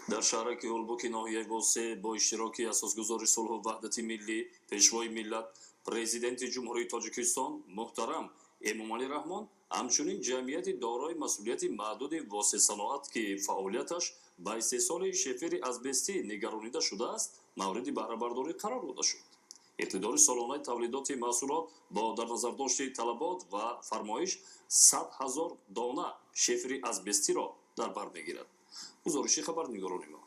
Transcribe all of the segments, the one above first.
Дар шаҳраки Ҳулбуки ноҳияи Восеъ бо иштироки асосгузори сулҳу ваҳдати миллӣ, пешвои миллат, президенти Ҷумҳурии Тоҷикистон муҳтарам Эмомалӣ Раҳмон, ҳамчунин ҷамъияти дорои масъулияти маҳдуди Восеъсаноат, ки фаъолияташ ба истеҳсоли шефери азбестӣ нигаронида шудааст, мавриди баҳрабардорӣ қарор дода шуд. Иқтидори солонаи тавлидоти маҳсулот бо дар назардошти талабот ва фармоиш 100 000 дона шефери азбестиро дар бар мегирад. Гузориши хабарнигорони мо.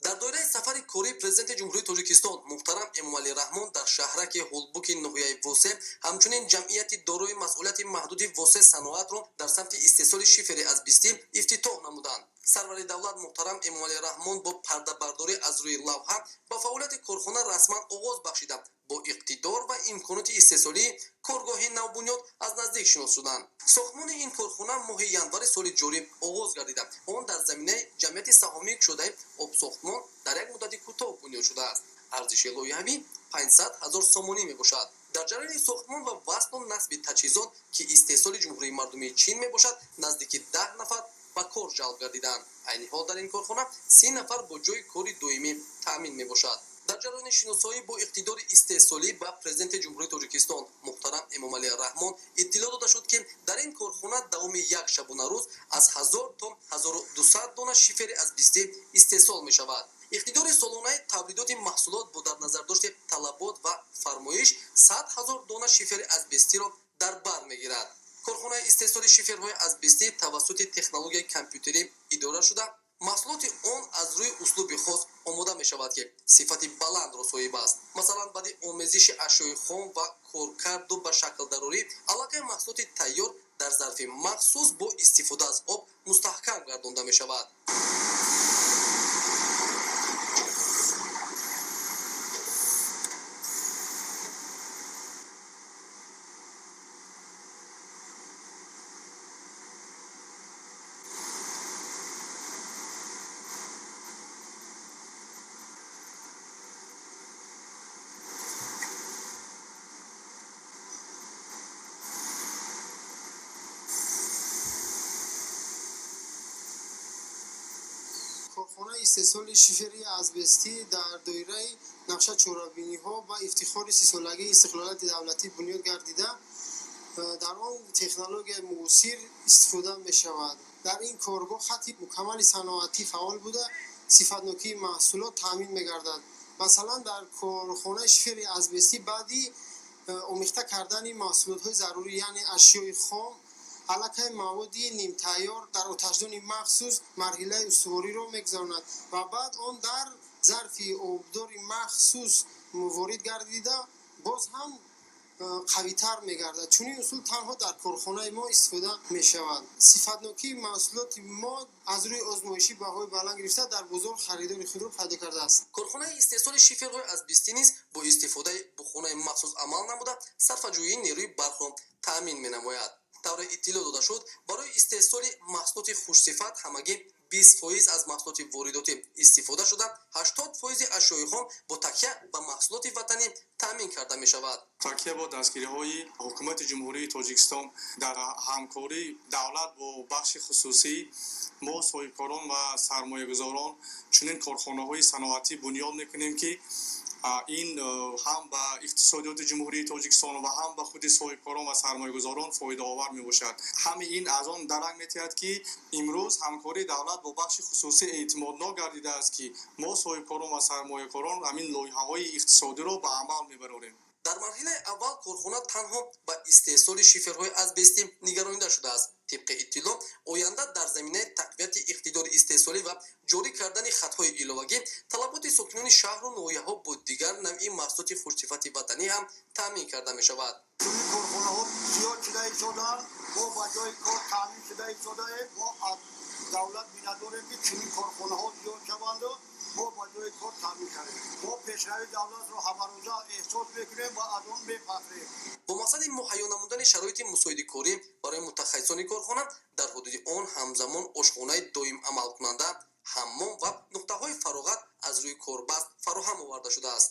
Дар доираи сафари кории президенти Ҷумҳурии Тоҷикистон муҳтарам Эмомалӣ Раҳмон дар шаҳраки Ҳулбуки ноҳияи Восеъ, ҳамчунин ҷамъияти дорои масъулияти маҳдуди Восеъ саноатро дар самти истеҳсоли шифери азбестӣ ифтитоҳ намуданд. Сарвари давлат муҳтарам Эмомалӣ Раҳмон бо пардабардорӣ аз рӯи лавҳа ба фаъолияти корхона расман оғоз бахшида, бо иқтидор ва имконоти истеҳсолии коргоҳи навбунёд аз наздик шинос шуданд. Сохтмони ин корхона моҳи январи соли ҷорӣ оғоз гардида, он дар заминаи ҷамъияти саҳомии кушодаи обсохтмон дар як муддати кӯтоҳ бунёд шудааст. Арзиши лоиҳавӣ 500 ҳазор сомонӣ мебошад. Дар ҷараёни сохтмон ва васлу насби таҷҳизот, ки истеҳсоли Ҷумҳурии Мардумии Чин мебошад, наздики 10 нафар ба кор ҷалб гардиданд. Айни ҳол дар ин корхона 30 нафар бо ҷойи кори доимӣ таъмин мебошад. Дар ҷараёни шиносоӣ бо иқтидори истеҳсолӣ ба президенти Ҷумҳурии Тоҷикистон муҳтарам Эмомалӣ Раҳмон иттилоъ дода шуд, ки дар ин корхона давоми як шабонарӯз аз 1000 то 1200 дона шифери азбестӣ истеҳсол мешавад. Иқтидори солонаи тавлидоти маҳсулот бо дар назардошти талабот ва фармоиш 100 000 дона шифери азбестиро дар бар мегирад. Корхонаи истеҳсоли шиферҳои азбестӣ тавассути технологияи компютерӣ идора шуда, маҳсулоти он аз рӯи услуби хос омода мешавад, ки сифати баландро соҳиб аст. Масалан, баъди омезиши ашёи хом ва коркарду ба шаклдарорӣ аллакай маҳсулоти тайёр дар зарфи махсус бо истифода аз об мустаҳкам гардонда мешавад. Корхонаи истеҳсоли шифери азбестӣ дар доираи нақша чорабиниҳо ба ифтихори 30-солагии истиқлолияти давлатӣ бунёд гардида, дар он технологияи муосир истифода мешавад. Дар ин коргоҳ хатти мукаммали саноатӣ фаъол буда, сифатнокии маҳсулот таъмин мегардад. Масалан, дар корхонаи шифери азбестӣ баъди омехта кардани маҳсулотҳои зарурӣ, яъне ашёи хом, аллакай маводи нимтайёр дар оташдони махсус марҳилаи устувориро мегузаронад ва баъд он дар зарфи обдори махсус ворид гардида, боз ҳам қавитар мегардад. Чунин усул танҳо дар корхонаи мо истифода мешавад. Сифатнокии маҳсулоти мо аз рӯи озмоишӣ баҳои баланд гирифта, дар бозор харидори худро пайдо кардааст. Корхонаи истеҳсоли шиферҳои азбестӣ низ бо истифодаи бухонаи махсус амал намуда, сарфаҷӯии нерӯи барқро таъмин менамояд. Тавре иттилоъ дода шуд, барои истеҳсоли маҳсулоти хушсифат ҳамагӣ 20% аз маҳсулоти воридотӣ истифода шуда, 80 фоизи ашёи хом бо такя ба маҳсулоти ватанӣ таъмин карда мешавад. Такя бо дастгириҳои ҳукумати Ҷумҳурии Тоҷикистон дар ҳамкории давлат бо бахши хусусӣ, мо соҳибкорон ва сармоягузорон чунин корхонаҳои саноатӣ бунёд мекунем, ки ин ҳам ба иқтисодиёти Ҷумҳурии Тоҷикистон ва ҳам ба худи соҳибкорон ва сармоягузорон фоидаовар мебошад. Ҳами ин аз он дарак метиҳад, ки имрӯз ҳамкории давлат бо бахши хусусӣ эътимоднок гардидааст, ки мо соҳибкорон ва сармоякорон ҳамин лоиҳаҳои иқтисодиро ба амал мебарорем. Дар марҳилаи аввал корхона танҳо ба истеҳсоли шиферҳои азбестӣ нигаронида шудааст. Тибқи иттилоъ, оянда дар заминаи тақвияти иқтидори истеҳсолӣ ва ҷорӣ кардани хатҳои иловагӣ талаботи сокинони шаҳру ноҳияҳо бо дигар навъи маҳсулоти хушсифати ватанӣ ҳам таъмин карда мешавад. Чунин корхонаҳо зиёд шуда истодаанд, мо ба ҷои кор таъмин шуда истодаем. Мо аз давлат миннатдорем, ки чунин корхонаҳо зиёд шаванду мо ба ҷои кор таъмин шавем. Мо пешравии давлатро ҳамарӯза эҳсос мекунем ва аз он мефахрем. Бо мақсади муҳайё намудани шароити мусоиди корӣ барои мутахассисони корхона, дар ҳудуди он ҳамзамон ошхонаи доим амалкунанда, ҳаммом ва нуқтаҳои фароғат аз рӯи корбаст фароҳам оварда шудааст.